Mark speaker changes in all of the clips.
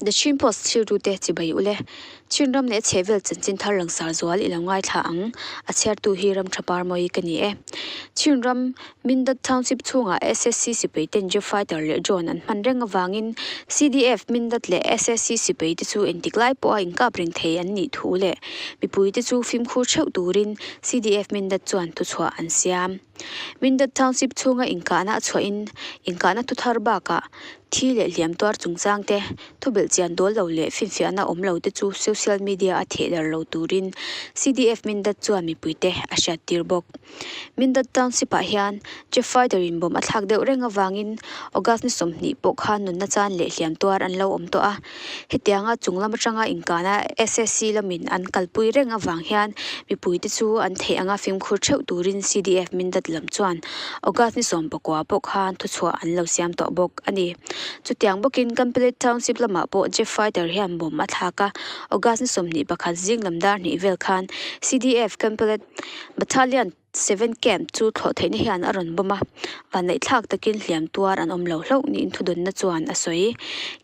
Speaker 1: The Chin Post thiltute chibai ule. Chinram leh a chhehvel chanchin thar langsar zual i lo ngaithla ang. A chhiartu hi Ramtha Parmawi ka ni e. Chinram Mindat Township chhungah SSC sipai ten Jeff Fighter leh Drone an hman reng avangin CDF Mindat leh SSC sipai te chu engtik lai pawha inkap reng thei an nih thu leh mipui te chu fimkhur theuh turin CDF Mindat chuan thuchhuah an siam. Mindat Township chhunga inkahna a chhuahin inkahna thuthar bakah thi leh hliam tuar chungchang te, thubelh chian dawl lo leh finfiahna awm lo te chu social media a thehdarh lo turin CDF Mindat chuan mipuite a hriattir bawk. Mindat Township ah hian Jeff Fighter in bomb a thlak deuh reng avangin August ni 20 pawh khan nunna chan leh hliam tuar an lo awm tawh a. Hetianga chung lam atanga inkahna SSC lamin an kalpui reng avang hian mipuite chu an theih anga fimkhur theuh turin CDF Mindat lam chuan August ni 19 pawh khan thuchhuah an lo siam tawh bawk a ni. Chutiang bawkin Kanpillet Township lamah pawh Jeff Fighter hian bomb a thlak a, August ni 21 zing lam dar hnih vel khan CDF Kanpillet Battalion Seven Camp chu thlawh theihna hian a rawn bawm a, vanneihthlak takin hliam tuar an awm lo hlauh niin thudawnna chuan a sawi.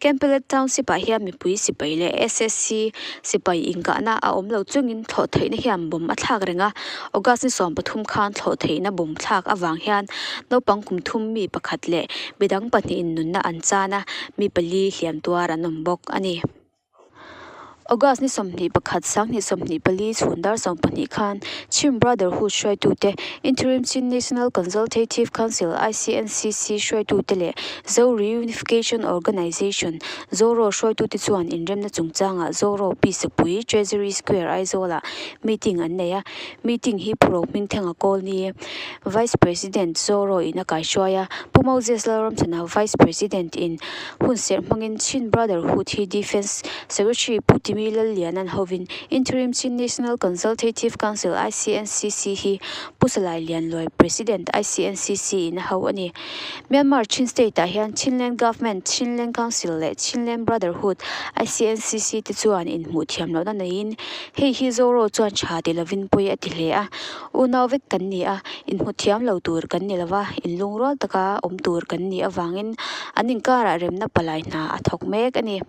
Speaker 1: Campbell Township-ah hian mipui sipai leh SSC sipai inkahna a awm lo chungin thlawh theihna hian bomb a thlak reng a, August ni 13 khan thlawh theihna bomb thlak avang hian naupang kum thum mi pakhat leh midang pahnihin nunna an chan a, mi pali hliam tuar an awm bawk a ni. August ni 21, 2024 chhun dar 12 khan Chin Brotherhood hruaitute, Interim Chin National Consultative Council, ICNCC, hruaitute leh Zo Reunification Organisation, Zoro, hruaitute chuan inremna chungchangah Zoro Pisapui, Treasury Square, Aizawlah meeting an nei a. Meeting hi Pu Rohmingthenga Kawlni, Vice President, Zoro in a kaihruai a, Pu Moses Lalramchhana, Vice President in Hun serh hmangin Chin Brotherhood hi Defence Secretary Pu Timi Lalliana'n hovin Interim Chin National Consultative Council, ICNCC, hi Pu Salai Lianluai, President, ICNCC in a ho a ni. Myanmar Chin State ah hian Chinland Government, Chinland Council leh Chinland Brotherhood, ICNCC, te chuan inhmuh thiam lohna neiin hei hi Zoro chuan tha ti lovin pawi a ti hle a. Unau vek kan ni a, inhmu thiam lo tur kan ni lova, inlungrual taka awm tur kan nih avangin an inkarah remna palai hna a thawk mek a ni.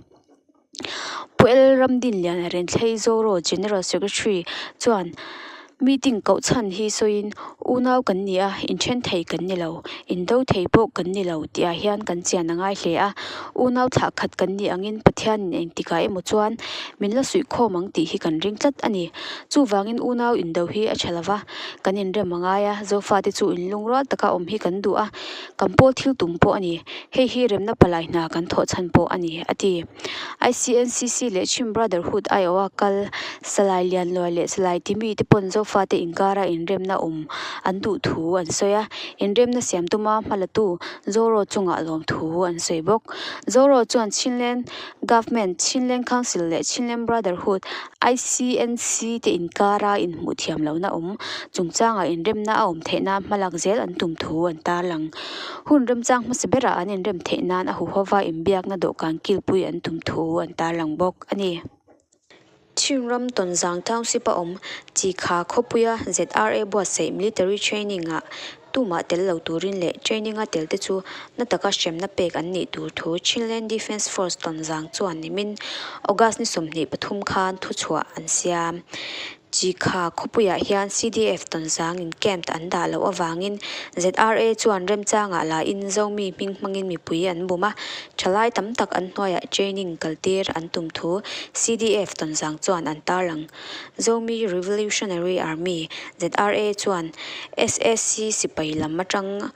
Speaker 1: Pu El Ramdinliana Renthlei Zoro General Secretary chuan meeting koh chhan hi sawiin, Unau kan ni a, inthen thei kan ni lo, indo thei pawh kan ni lo tihah hian kan chian a ngai hle a. Unau thlah khat kan nih angin Pathianin engtikah emaw chuan min la suihkhawm ang tih hi kan ring tlat a ni. Chuvangin unau indo hi a tha lova, kan inrem a ngai a, Zofate chu inlungrual taka awm hi kan duh a, kan pawl thil tum pawh a ni. Hei hi remna palai hna kan thawh chhan pawh a ni, a ti. ICNCC leh Chhim Brotherhood aiawha kal Salai Lianluai leh Salai Timi te pawn Zofate inkara inremna awm an duh thu an sawi a, inremna siam tuma hmalatu Zoro chungah lawm thu an sawi bawk. Zoro chuan Chinland Government, Chinland Council leh Chinland Brotherhood, ICNC, te inkara inhmuh thiam lohna awm chungchangah inremna a awm theih nan hmalak zel an tum thu an tarlang. Hun remchang hmasa berah an inrem theih nan a huhova inbiakna dawhkan kilpui an tum thu an tarlang bawk a ni. Chinram Tonzang Township a awm Chikha khawpuia ZRA buatsaih Military Training-ah Tumah tel lo turin leh training-a tel te chu na taka hremna pek an nih tur thu Chinland Defence Force Tonzang chuan nimin August ni 23 khan thuchhuah an siam. Chikha khawpuiah hian CDF Tonzangin camp an dah loh avangin ZRA chuan remchangah lain Zomi hming hmangin mipui an bum a, thalai tam tak an hnuaiah training kaltir an tum thu CDF Tonzang chuan an tarlang. Zomi Revolutionary Army, ZRA, chuan SAC sipai lam atang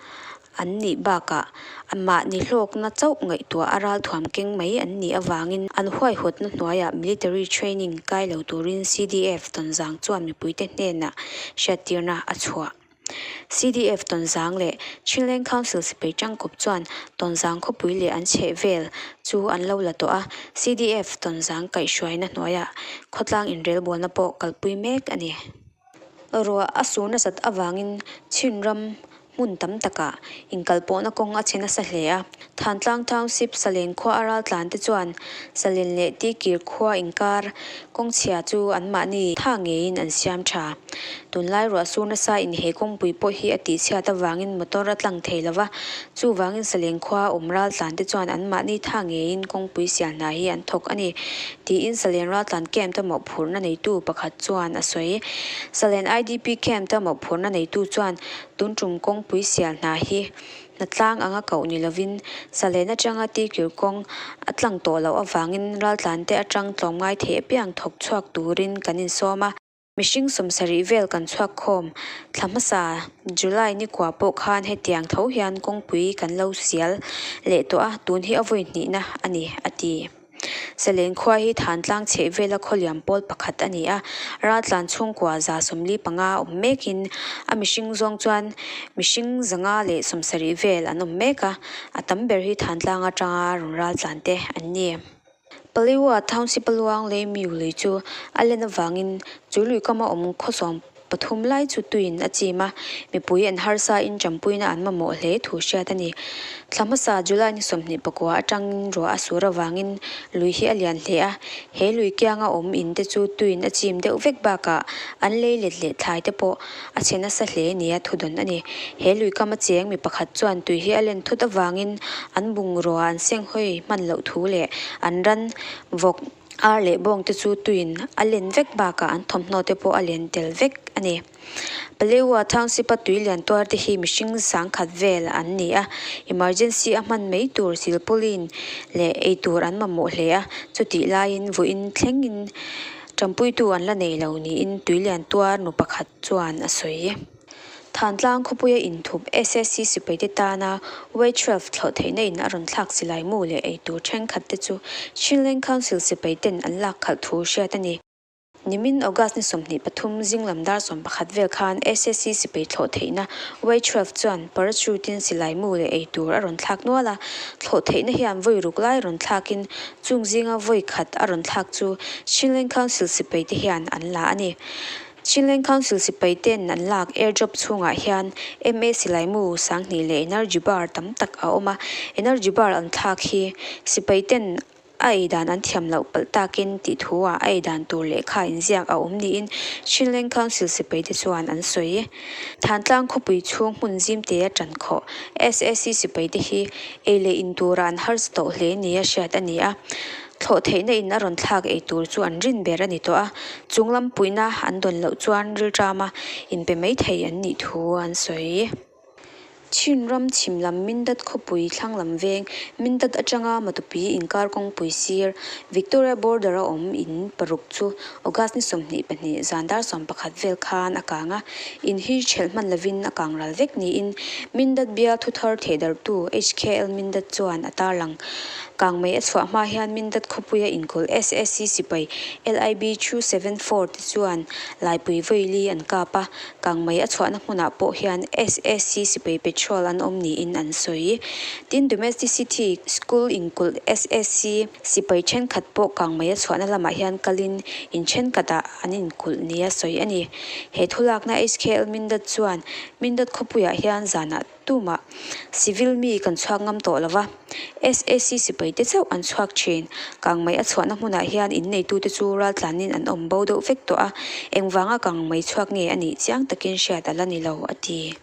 Speaker 1: an nih bakah mahni hlawkna chauh ngaihtuah a ralthuam keng mai an nih avangin an huaihawtna hnuaiah military training kai lo turin CDF Tonzang chuan mipuite hnenah hriattirna a chhuah. CDF Tonzang leh Chinleng Council sipai tangkawp chuan Tonzang khawpui leh an chhehvel chu an lo la tawh a, CDF Tonzang kaihhruaina hnuaiah khawtlang inrelbawlna pawh kalpui mek a ni. Ruah a sur nasat avangin Chinram. hmun tam takah inkalpawhna kawng a chhe nasa hle a. Thantlang Township Salen khua a raltlan te chuan Salen leh Tikir khua inkar kawng chhia chu anmahni tha ngeiin an siam tha. Tunlai ruah sur nasa in he kawngpui pawh hi a tihchhiat avangin motor a tlang thei lo va, chuvangin Salen khua awm raltlan te chuan anmahni tha ngeiin kawngpui sial hna hi an thawk a ni, tiin Salen raltlan camp ta mawhphurhna neitu pakhat chuan a sawi. Salen IDP camp ta mawhphurhna neitu chuan tun tum kawngpui sial hna hi Hnatlang anga koh ni lovin Salen atanga Tikir kawng a tlang tawh loh avangin raltlante atang tlawmngai thei apiang thawk chhuak turin kan insawm a. Mihring sawmsarih vel kan chhuak khawm. Thla hmasa July ni kua pawh khan hetiang tho hian kawngpui kan lo sial leh tawh a, tun hi a vawi hnihna a ni, a ti. Salen khua hi Thantlang chheh vela khawliam pawl pakhat a ni a, raltlan chhungkua 75 awm mekin a mihring zawng chuan mihring 170 vel an awm mek a, a tam ber hi Thantlang atanga rawn raltlan te an ni. Paliua Township a luang lei miu lui chu a len avangin chu lui kama awm khawsawm pathum lai chu tuiin a chim a, mipui an harsa in ṭampuina an mamawh hle thu hriat a ni. Thla hmasa July ni 29 atangin ruah a sur avangin lui hi a lian hle a, he lui kianga awm in te chu tuiin a chim deuh vek bakah an lei let leh thlai te pawh a chhe nasa hle nia thudawn a ni. He lui kama cheng mi pakhat chuan tui hi a len thut avangin an bungrua an senghawi hman loh thu leh an ran vawk ar leh bawng te chu tuiin a len vek bakah an thawmhnaw te pawh a len tel vek a ni. Paleua Township-a tui lian tuar te hi mihring sangkhat vel an ni a, emergency a hman mai tur silpauline leh eitur an mamawh hle a, chutih laiin vawiin thlengin Ṭampuitu an la nei lo niin Tuilian tuar nu pakhat chuan a sawi. Thantlang khawpuia inthup SSC sipaite tana Y 12 thlawh theihna in a rawn thlak silai mu leh eitur thenkhat te chu Chinleng Council sipaiten an lak khalh thu hriat a ni. Nimin August ni 23 zinglam dar 11 vel khan SSC sipai thlawh theihna Y 12 chuan parachute-in silai mu leh eitur a rawn thlak nual a, thlawh theihna hian vawi ruk lai rawn thlakin Chung zinga vawi khat a rawn thlak chu Chinleng Council sipai te hian an la a ni. Chinleng Council sipai ten an lak airdrop chhungah hian MA silaimu sanghnih leh energy bar tam tak a awm a. Energy bar an thlak hi sipai ten a ei dan an thiam loh palh takin tih thu ah a ei dan tur lehkha inziak a awm niin Chinleng Council sipai te chuan an sawi. Thantlang khawpui chhung hmun zimte a tan khawh SAC sipai te hi ei leh in tura an harsa tawh hle nia hriat a ni a. Thlawh theihna in a rawn thlak ei tur chu an rin ber a ni tawh a, chung lam puihna an dawn loh chuan rilṭama inpe mai thei an nih thu an sawi. Chin ram chhim lam Mindat khawpui thlang lam veng Mindat atanga Matupi inkar kawngpui sir Victoria border a awm in paruk chu August ni 22 zan dar 11 vel khan a kang a, in hi ṭhelh hman lovin a kang ral vek niin Mindat bial thuthar thehdarhtu HKL Mindat chuan a tarlang. Kang mai a chhuah hma hian Mindat khawpuia inkulh SSC sipai LIB 274 te chuan laipui vawi li an kap a, kang mai a chhuahna hmunah pawh hian SSC sipai patrol an awm niin an sawi. Tin, Domesticity School inkulh SSC sipai thenkhat pawh kang mai a chhuahna lamah hian kalin in thenkhatah an inkulh nia sawi a ni. He thulakna HKL Mindat chuan Mindat khawpuiah hian zanah tumah civil mi kan chhuak ngam tawh lo va, SAC sipai te chauh an chhuak thin. Kangmei a chhuahna hmunah hian inneitute chu raltlanin an awm bo deuh vek tawh a, engvanga kangmei chhuak nge a nih chiang takin hriat a la ni lo, a ti.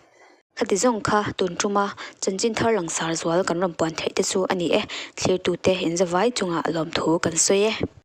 Speaker 1: Khati zawng kha tun tuma chanchin thar langsar zual kan rawn puan theih te chu a ni e, thlirtute inzavai chungah lawmthu kan sawi e.